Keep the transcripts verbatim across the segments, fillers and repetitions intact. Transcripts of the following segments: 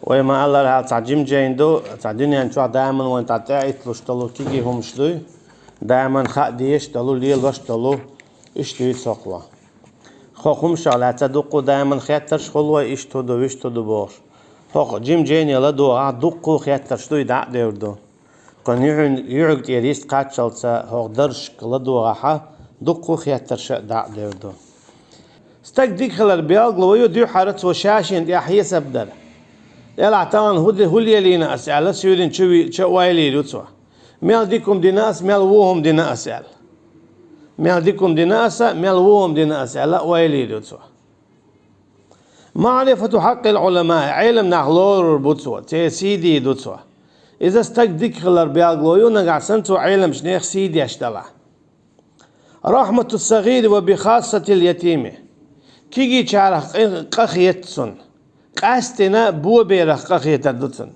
Вай ма-аллара, хӀара цхьа жим-жайна ду, цхьа дуьнен чохь даиман вайна тӀаитталуш долу кегий хӀумаш дуй, даиман хаа дезаш долу, лелош долу, иштта дуьйцу хӀокхо. ХӀокху хӀуманах лаьцна дуккха даиман хеттарш хуьлу вай, иштта хӀун ду, вуьшта хӀун ду бохуш. ХӀокху жим-жайне ладогӀахь дуккха хеттарш дуй, дӀа а девр ду. Кхунна юьхьин-, юьхьиг тӀера йист кхаччалца хӀокху даршка ладогӀахь дуккха хеттарш а дӀа а девр ду. Стаг дика хилар белгало ю дуьххьара цо ша-шена тӀехь хьесап дар. Делахь тахана хӀу де-, хӀу лелийна ас аьлла, суьйранна чу ви-, чу ойла йийр ю цо. Мел дика хӀума дина ас, мел вон хӀума дина ас аьлла. Мел дика хӀума дина аса, мел вон хӀума дина ас аьлла, ойла йийр ю цо. Маърифату хьакъил Ӏуламаи, Ӏелам нах лорур бу цо, церан сий дийр ду цо. Иза стаг дика хилар белгало ю, нагахь санна цо Ӏеламчу нехан сий деш далахь. Рахьмату сагӀири ва бихассатил ятими. Кегийчарах къа-, къахета цунна. Къаьсттина боберах къахетар ду цунна.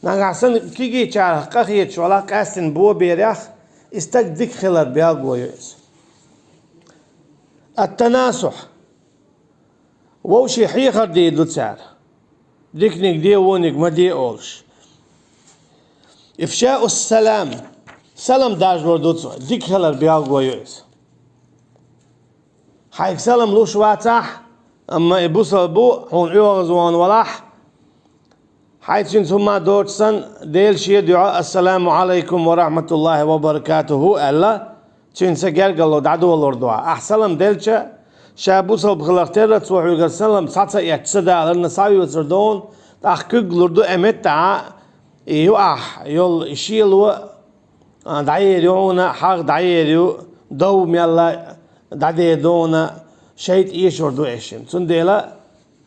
Нагахь санна кегийчарах къахеташ валахь, къаьсттина боберех, и стаг дика хилар белгало ю иза. Ат-танасухь. Вовшийн хьехар дийр ду цара. Диканиг де, вониг ма де олуш. Ифшаус салам. Салам даржор ду цо. Дика хилар белгало ю иза. Хьайга салам луш вацахь, амма и бусалба ву, хьуна оьгӀазвахана валахь, хьайца цуьнца хӀумма доцуш санна, Делан шен дуьхьа «Ассаламу Ӏалайкум ва рахьматуллахӀи ва баракатухӀу» аьлла, цуьнца гергарло дӀадолор ду. Ахь салам делча, ша бусалба хиларх терра, цо хьоьгара салам схьа ца эцча, ца даларна схьавоьцур ду хьуна, тӀаккха куьг лур ду, э, меттахь, и ю ахь йолу, и шело, а, дӀаер ю хьуна, хьагӀ дӀаер ю, дов мелла дӀадер ду хьуна, шайтӀа эшор ду эшшина. Цундела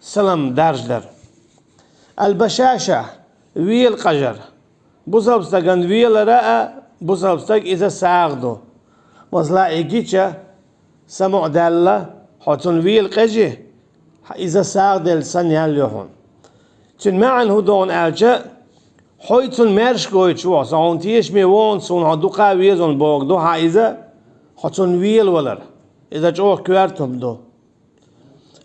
салам дарждар. Албашаша, вела къажар. Бусалба стагана велара а, бусалба стаг иза сагӀа ду. Масала, и гича, самукъадаьлла, хьо цунна вела къежи, иза сагӀа делла санна ял ю хьуна. Цуьнан маьӀна хӀун ду хьуна аьлча, хьо и цунна маьрша гойтуш ву, со хьуна тешаме ву хьуна, суна хьо дукха веза хьуна бохург ду хьан иза, хьо цунна велавалар. Иза чӀогӀа коьрта хӀума ду.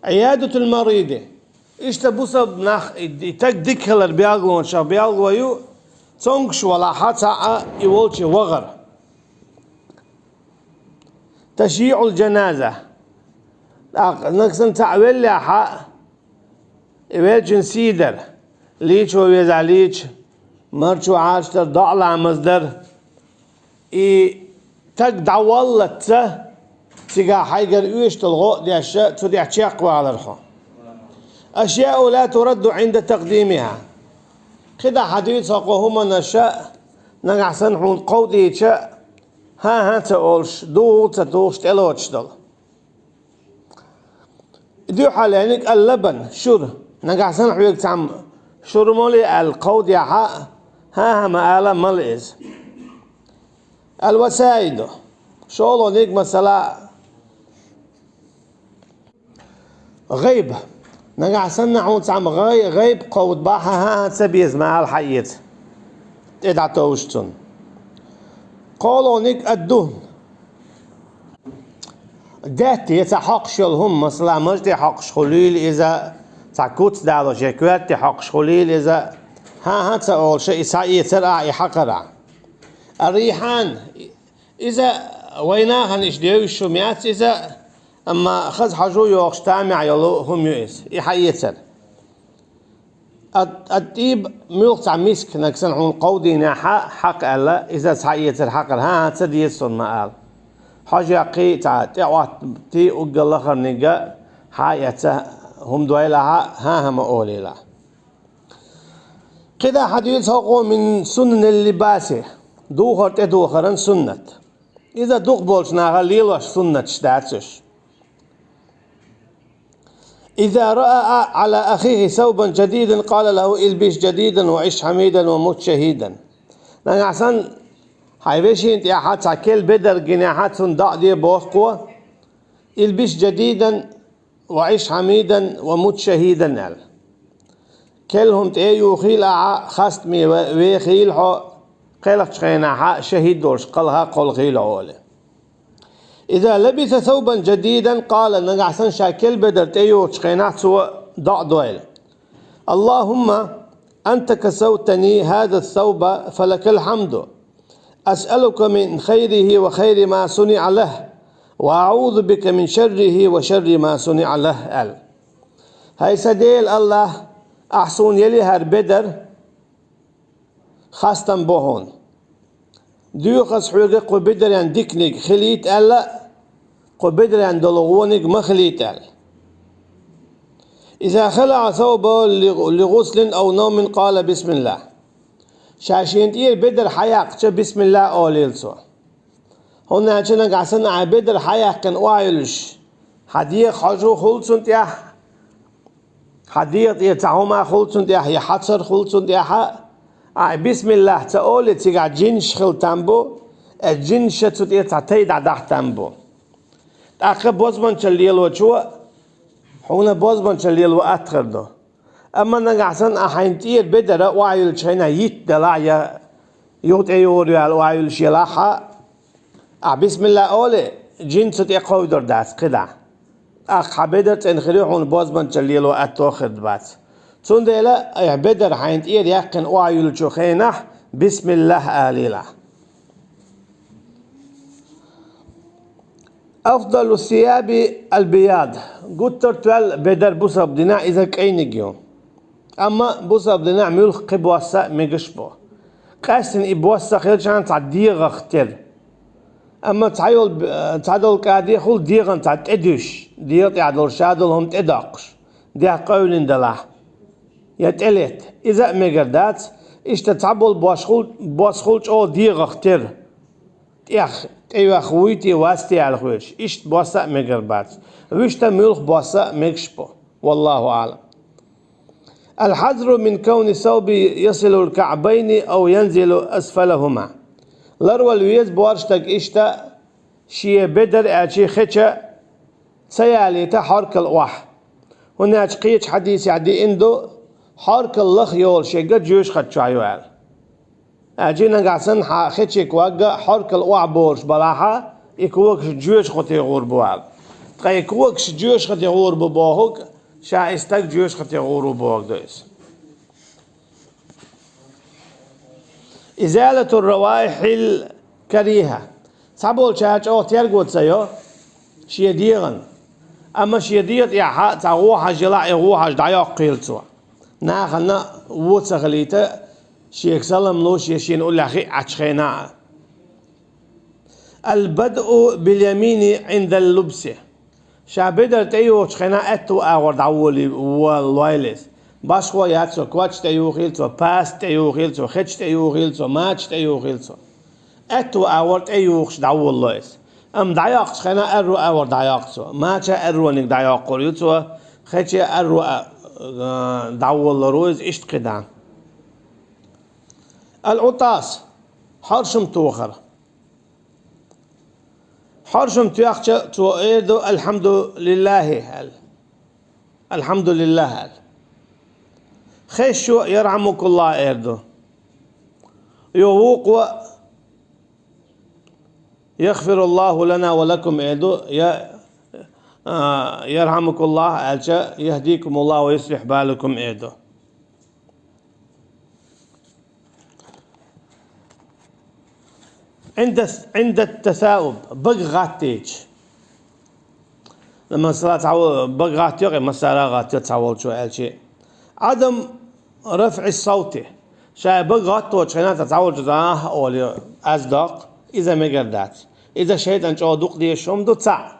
Ӏиядатул мариди. Иштта бусалба нах и, и стаг дика хилар белгалонашах белгало ю, цомгуш валахь цхьаъ а и волчу вахар. Ташйиъул жаназа. ТӀаккха нагахь санна цхьаъ веллехь, и веллачун сий дар, лийчо везахь лийча, марчо Ӏалашдар, доӀа ламаз дар. И стаг дӀаваллалц цигахь хьайгара оьшуш долу гӀо а деш, цу тӀехь чекхвалар хьо. Ашъяу ла турадду Ӏинда такъдимихӀа. КхидӀа хьан дуьйцу хӀокху хӀуманаш, нагахь санна хьуна кховдийча, хӀан-хӀа ца олуш, духу ца тухуш тӀелоцуш долу. Дуьххьарлерниг аллабан, шура. Нагахь санна хьоьга цхьамма шура молий аьлла кховдехь, хӀан-хӀа ма ала, мала иза. Алвасаиду. ШолгӀаниг, масала, гӀайба. Нагахь санна хьуна цхьамма гӀай-, гӀайба кховдабахь, хӀан-хӀа ца беза ма ала, хьаэца. ТӀе дӀатовжа цунна. КхоалгӀаниг аддухн. Даьтта я цхьа хьокхуш йолу хӀума, масала, мажа тӀе хьокхуш хуьлийла иза, цхьа куц далош я коьрта тӀе хьокхуш хуьлийла иза, хӀан-хӀа ца олуш, и схьаэцар ахь, и хьакхар ахь. Ар-рийхьан, иза вайнахана иштта девзаш хӀума яц иза, амма хаза хьожа йогӀуш тамехь йолу хӀума ю иза, и хьаэцар. Ат-, ат-тӀийб, муьлхха цхьа миск, нагахь санна хьуна кховдийнехь, хьакха аьлла, иза схьаэцар хьакхар, хӀан-хӀа ца деза суна ма ала. Хьожа яккхий, цхьа тӀеӀоттий уггар лахарниг а, хьаэца хӀума дойлахь, хӀан-хӀа ма олийла. КхидӀа хьан дуьйцу хӀокхо мин сунанил либаси, духар тӀедухаран суннат. Иза дукхахболчу наха лелош суннаташ дац уьш. Иза раа Ӏала ахихи савбан жадидан, къала лаху: «Илбис жадидан ва Ӏиш хьамидан ва мут шахӀидан». Нагахь санна хьайн вешина тӀехь цхьа кел бедар гинехь, цунна доӀа де боху кхо: «Илбис жадидан ва Ӏиш хьамидан ва мут шахӀидан», – аьлла. Кел хӀума тӀе а юхийла ахьа, хастаме ве-, вехийла хьо, кхелхачу хенахь шахӀид волуш кхалха кхолхийла хьо, олий. Иза лабиса савбан жадидан, къала, нагахь санна ша кел бедар тӀейохучу хенахь цо доӀа дойла: «Аллахумма أنت كسوتني هذا الثوب فلك الحمد، أسألك من خيره وخير ما صنع له، وأعوذ بك من شره وشر ما صنع له, аьлла. ХӀай сан Дела АллахӀ, ахь суна елла хӀара бедар хастам бу хьуна. Доьху ас хьоьга кху бедарен диканиг хилийта аьлла, кху бедарен долу вониг ма хилийта аьлла. إذا خلع ثوبه لغسل أو نوم قال بسم الله. Ша шена тӀера бедар хьаяккхича, бисмиллахӀ олийла цо. ХӀунда аьлча нагахь санна ахь бедар хьаяьккхина охьаюьллуш, хьан дегӀах хьожа хуьлу цунна тӀехь, хьан дегӀа тӀера цхьа хӀума хуьлу цунна тӀехь, я хьацар хуьлу цунна тӀехь, ахь бисмиллахӀ ца олий, цигахь жинаш хила там бу, э, жинаша цу тӀера цхьа тай дӀадахьа там бу. ТӀаккха бозбанчалла лелочо хьуна бозбанчалла лело атта хир ду. Амма нагахь санна ахь хьайна тӀера бедар охьаюьллучу хенахь йиттаделахь я юха тӀейогӀур ваьлла охьаюьллуш елахь а, ахь бисмиллахӀ олий, жин цу тӀе кховдор дац кхидӀа. ТӀаккха хьан бедар цӀена хир ю, хьуна бозбанчалла лело атто хир бац. Цундела ахь бедар хьайна тӀера яьккхина охьаюьллучу хенахь бисмиллахӀ алийла. أفضل الثياب البياض. Гуттар а тоьлла бедар бусалба динехь иза кӀайниг ю. Амма бусалба динехь муьлхха кхин бос а мегаш бу. Къаьстина и бос а хилчахьана цхьа дегӀах тера. Амма цхьайолу, цхьадолу кӀадехула дегӀан цхьа тӀедуьйш, дегӀа тӀехь долу ша долу хӀума тӀедоккхуш, дегӀ къевлина делахь, я тӀелетта, иза а мегар дац, иштта цхьаболу бос хуьлу, бос хуьлу чӀогӀа дегӀах тера. ТӀех, тӀейоьхна вуй те, вац те аьлла хоьдуш, иштта бос а мегар бац. Вуьшта муьлхха бос а мегаш бу. والله أعلم. الحذر من كون الثوب يصل الكعبين أو ينزل أسفلهما. Ларвала веза боьрша стаг иштта шен бедар аьлча хеча ца ялийта хьоркал охьа. ХӀунда аьлча кхечу хьадисехь деана ду, хьоркал лаха йолуш ерг жоьжахати чохь ю аьлла. Аьлча нагахь санна хьан хече ког а хьоркал охьа болуш балахь а, и когаш жоьжахати гӀур бу аьлла. Ткъа и когаш жоьжахати гӀур бу бохург, ша и стаг жоьжахати гӀур ву бохург ду иза. إزالة الروائح الكريهة. Цхьаболчара чӀогӀа терго ца йо шен дегӀан. Амма шен дегӀа тӀехь цхьа гӀо хьажа елахь, и гӀо хьажа дӀайоккхийла цо. Нахана вон ца хилийта, шега салам луш я шена уллехь хиъ Ӏачу хенахь а. البدء باليمين عند اللبس. Ша бедар тӀеюхучу хенахь аьтту агӀор дӀаволий-, во-, лойла иза. Башхо яц цо, коч тӀеюхийла цо, паста тӀеюхийла цо, хеча тӀеюхийла цо, мача тӀеюхийла цо. Аьтту агӀор тӀеюхуш дӀаволало иза. Амма дӀайоккхучу хенахь аьрру агӀор дӀайоккху цо. Мача аьррониг дӀайоккхур ю цо, хеча аьрру а, а, дӀаволалур ву иза, иштта кхидӀа. العطاس. Хьоршам тохар. Хьоршам тоьхча, цо эр ду: «Алхьамдулиллахи», — аьлла. «Алхьамдулиллах», — аьлла. Хезчо: «Ярхьамукуллах», — эр ду. Йо вукхо: «Яхфируллаху лана ва лакум», — эр ду, я, а, «Ярхьамукуллах», — аьлча, «Яхдикумуллах ва юслих балакум», — эр ду. عند، عند التثاؤب, бага гӀаттийча. Масала, цхьа бага гӀаттайо, массара а гӀаттайо цхьаволчо аьлча. عدم رفع الصوت. Ша бага гӀатточу хенахь цхьаволчо «Ахь» олий, аз доккху, иза мегар дац. Иза шайтӀан чӀогӀа дукха дезаш хӀума ду цхьаъ.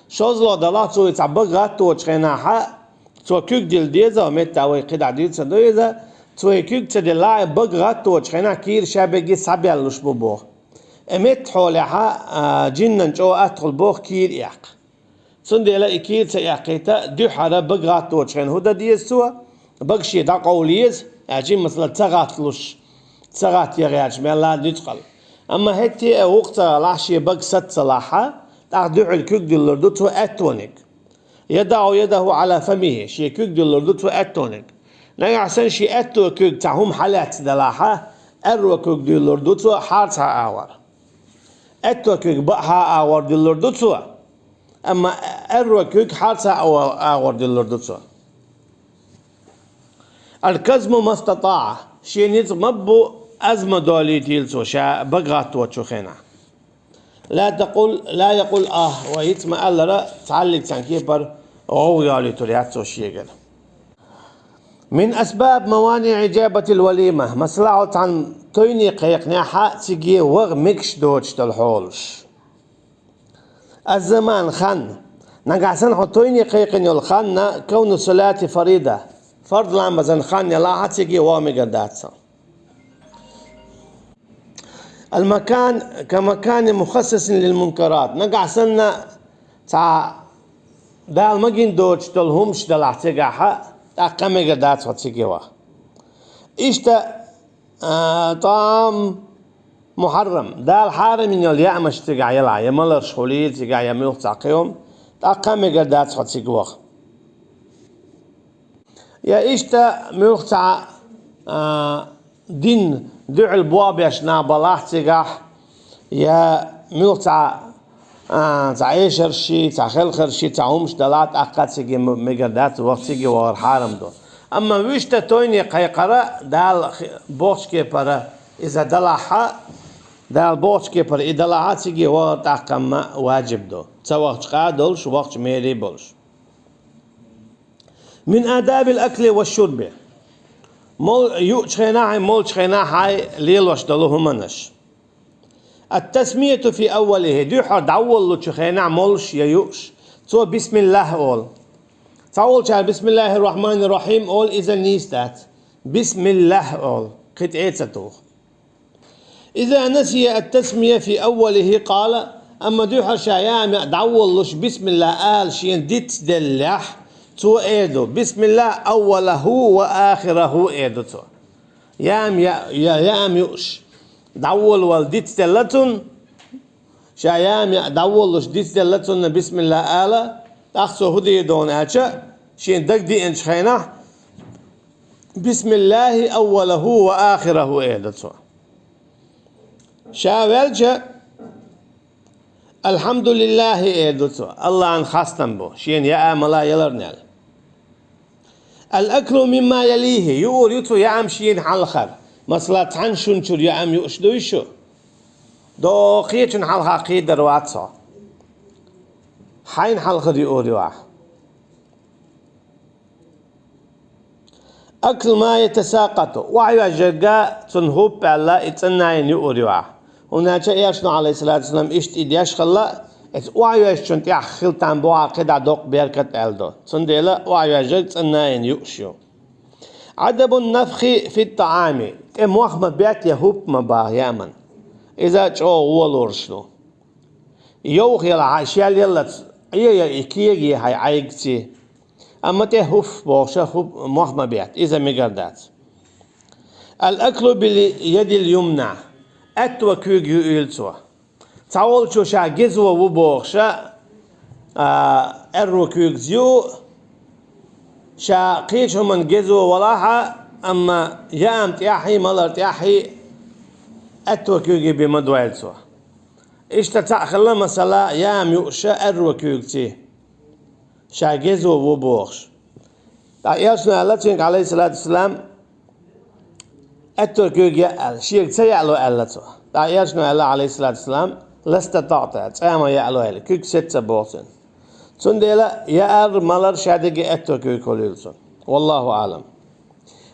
ШозлагӀа далахь, цо и цхьа бага гӀатточу хенахь, цо куьг дилла деза, метта вай кхидӀа дуьйцур ду иза, цо и куьг ца диллахь, бага гӀатточу хенахь кийра ша берриге схьабаьллуш бу боху. И метта хьолехь, а, жиннан чӀогӀа атта хуьлу боху кийра эккха. Цундела и кийра ца эккхийта, дуьххьара бага гӀатточу хенахь хӀун дан деза цо? Бага шен дӀакъовла еза, аьлча, масала, ца гӀатталуш, ца гӀатта ян гӀерташ мел а нуьцкъала. Амма хӀетте а вукху ца гӀалахь, шен бага саца ца лахь, тӀаккха дуьхьал куьг диллур ду цо аьттониг. يضع يده على فمه, шен куьг диллур ду цо аьттониг. Нагахь санна шен аьтто куьг цхьа хӀума хьалаьцна далахь, аьрро куьг диллур ду цо хьарцхьа агӀор. Аьтто куьг баъхьа агӀор диллур ду цо, амма аьрро куьг хьарцхьа агӀор диллур ду цо. الكظم ما استطاع, шен йицкъ ма бу, аз ма долийтийла цо, ша бага гӀатточу хенахь. لا تقل, لا يقل آه, ва йицкъ ма аллара, цхьаллиг цхьан кепара гӀовгӀа йолуьйтур яц цо шегара. من أسباب موانع إجابة الوليمة, масала, хьо цхьана тойне кхайкхинехь а циге ваха мегаш доцуш долу хьолаш. الزمان, хан. Нагахь санна хьо тойне кхайкхина йолу хан, كون الصلاة فريضة, фарз ламазан хан ялахь а циге ваха мегар дац хьо. المكان كمكان مخصص للمنكرات. Нагахь санна цхьа Дала магийна доцуш долу хӀумаш далахь цигахь а, тӀаккха а мегар дац хьо циге ваха. Иштта, а, طعام محرم, Дала хьарам йина йолу яамаш цигахь ялахь, я маларш хуьлийла цигахь, я муьлхха цхьа кхин хӀума, тӀаккха а мегар дац хьо цига ваха. Я иштта муьлхха цхьа, а, дин дуьхьал бобеш нах балахь цигахь, я муьлхха цхьа, а, цхьа эшаршший, цхьа хелхаршший, цхьа хӀумаш далахь, тӀаккха а циге м-, мегар дац, ваха циге вахар хьарам ду. Амма вуьшта тойне кхайкхар а, Дала хи-, бохучу кепара иза далахь а, Дала бохучу кепара и далахь а, циге вахар тӀаккха-м важиб ду. Ца вахча къа а долуш, вахча мере а болуш. من آداب الأكل والشرب. Мол-, юучу хенахь а, молчу хенахь а лелош долу хӀуманаш. التسمية في أوله, дуьххьара дӀаволлучу хенахь молуш я юуш, цо бисмиллахӀ олу. Цхьаволчара бисмиллахӀир-рахьманир-рахьим олу, иза нийса дац. Бисмиллахь олу, кхин тӀе а ца туху. إذا نسي التسمية في أوله قال, амма дуьххьара ша яам яа дӀаволлуш бисмиллахӀ ала шена дицделлехь, цо эр ду: بسم الله أوله وآخره, эр ду цо. Яам яа, я, яам юуш дӀаволлавала дицделла цунна, ша яам яа дӀаволлуш дицделла цунна бисмиллахӀ ала, тӀаккха цо хӀун дийр ду аьлча, шена дагадеанчу хенахь, بسم الله أوله وآخره, эр ду цо. Ша ваьлча, الحمد لله, эр ду цо, АллахӀан хастам бу, шена яа мала яларна аьлла. الأكل مما يليه, юур ю цо яам шена хьалхара. Масала, цхьана шун чуьра яам юуш дуй шу? Доккхачун хьалха кхийдар вац хьо. Хьайна хьалхара юур ю ахь. أكل ما يتساقط, охьайоьжнарг цунна хӀуп аьлла, и цӀанъяйина юур ю ахь. ХӀунда аьлча Элчано, Ӏалайхиссалату вассалам, иштта и деш хилла, оцу охьайоьжначун тӀехь хила там бу хьан кхидӀа доккха беркат аьлла ду. Цундела охьайоьжнарг цӀанъяйина юуш ю. عدم النفخ في الطعام, тӀе мох ма бетта я хӀуп ма баха яаман. Иза чӀогӀа гӀо луурш ду. Йовха ялахь а, шел яллалц Ӏе я и кега е хьайн Ӏайгций. Амма тӀе хӀуф бохуш а хӀуф мох ма бетта, иза мегар дац. الأكل باليد اليمنى, аьтту куьйга юийла цо. Цхьаволчо ша гезо ву бохуш а, а, аьрру куьйгаца юу, ша кхечу хӀуманна гезо валахь а, амма яам тӀаьхьий, малар тӀаьхьий аьтту куьйга бен ма дойла цо. Иштта цхьаъ хилла масала, яам юуш а аьрру куьйгаций, ша гезо ву бохуш. ТӀаккха Элчано аьлла цуьнга, Ӏалайхиссалату вассалам, аьтту куьйга яа аьлла, шега ца яале аьлла цо. ТӀаккха Элчано аьлла, Ӏалайхиссалату вассалам, لا استطعت, цкъа а ма яале аьлла, куьг сецца боху цуьнан. Цундела яар, малар ша дерриге аьтту куьйга хуьлийла цунна. والله أعلم.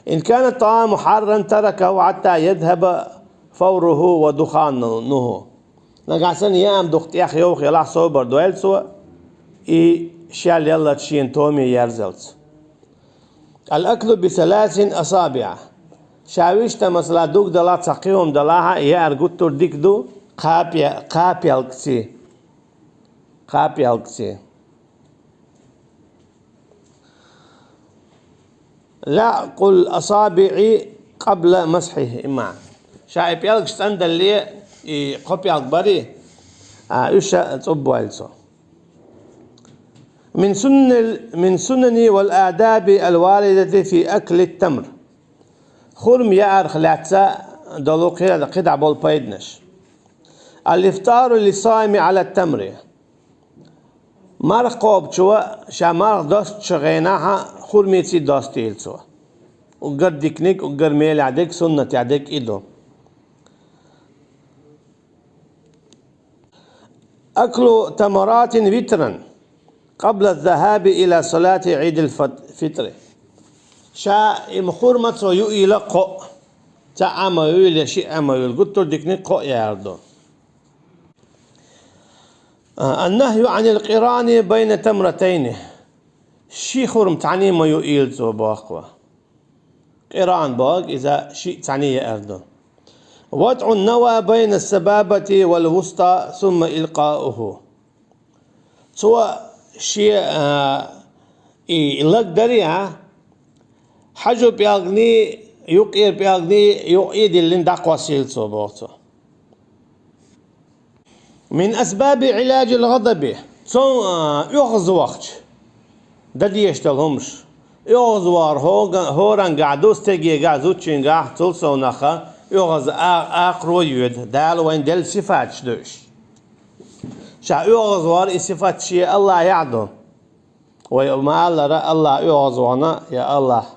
إن كان الطعام حارا تركه حتى يذهب فوره ودخانه. Нагахь санна яам дукха тӀех йовха ялахь, собар дойла цо, и шел яллалц шена томе ерзалц. الأكل بثلاث أصابع. Ша вуьшта масала дуг далахь, цхьа кхин хӀума далахь а, яар гуттар а дика ду, кхапе-, кхапелгций. Кхапелгций. لعق الأصابع قبل مسحهما. Ша и пӀелгаш цӀандале, и кхо пӀелг барий, а, уьш а цӀуббойла цо. من سنن، من سنن والآداب الواردة في أكل التمر. Хурма яарх лаьцна долу кхидӀа-, кхидӀа болу пайданаш. الإفطار للصائم على التمر. Марха кхобучо ша марха достучу хенахь хурмеций достийла цо. уггар диканиг, уггар мелехь дерг, суннатехь дерг и ду. أكل تمرات وترا قبل الذهاب إلى صلاة عيد الفطر. Ша и хурма цо юийла кхоъ. Цхьаъ а ма юийла, шиъ а ма юийла, гуттар а диканиг кхоъ яр ду. النهي عن القران بين تمرتين. Ши хурма цхьаьна ма юийла цо, боху. Къиран боху, иза шиъ цхьаьна яар ду. وضع النوى بين السبابة والوسطى ثم إلقاؤه. Цо шен, а, и лаг дарий, а, хьажо пӀелгний, юккъера пӀелгний юккъе а диллина дӀакхоссийла цо, боху цо. من أسباب علاج الغضب. Цо, а, оьгӀазвахча дан дезаш долу хӀумаш. ОьгӀазвахар хӀора-, хӀорангахь ду, стегегахь, зудчуьнгахь, цул совнаха оьгӀаз а-, акхаро йоьду. Дала вайна делла сифаташ ду уьш. Ша оьгӀазвахар и сифат шен АллахӀехь ду. Вай ма-аллара, АллахӀ оьгӀазвахана, я АллахӀ,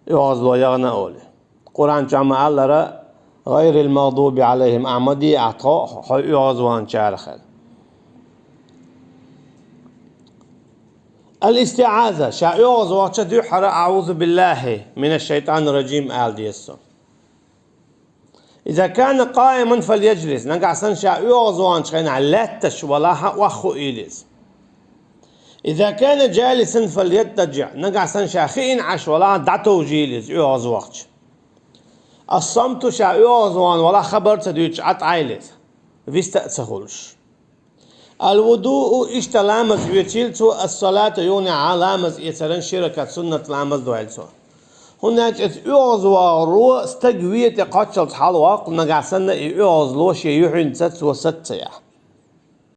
оьгӀазло яхана олий. Къуръан чохь ма-аллара, غير المغضوب عليهم, ахьа ма дийр ахь тхо, хьо оьгӀазваханчарах аьлла. الاستعاذة, ша оьгӀазвахча дуьххьара أعوذ بالله من الشيطان الرجيم ала деза цо. إذا كان قائما فليجلس, нагахь санна ша оьгӀазваханчу хенахь лаьтташ валахь а, охьахуу ийла иза. إذا كان جالسا فليضطجع, нагахь санна ша хиъна Ӏаш валахь а, дӀатовжийла иза оьгӀазвахча. الصمت, ша оьгӀазвахана валахь а, хабар ца дуьйцуш, Ӏа тӀе Ӏийла иза, вист а ца хуьлуш. الوضوء, иштта ламаз оьцийла цо, الصلاة, юха а ламаз эцаран, ши ракаӀат суннат ламаз дойла цо. ХӀунда аьлча иза оьгӀазвахаро стаг вен тӀе кхаччалц хьалавоккху, нагахь санна и оьгӀазло шен юьхьанца цо саца ца яхь.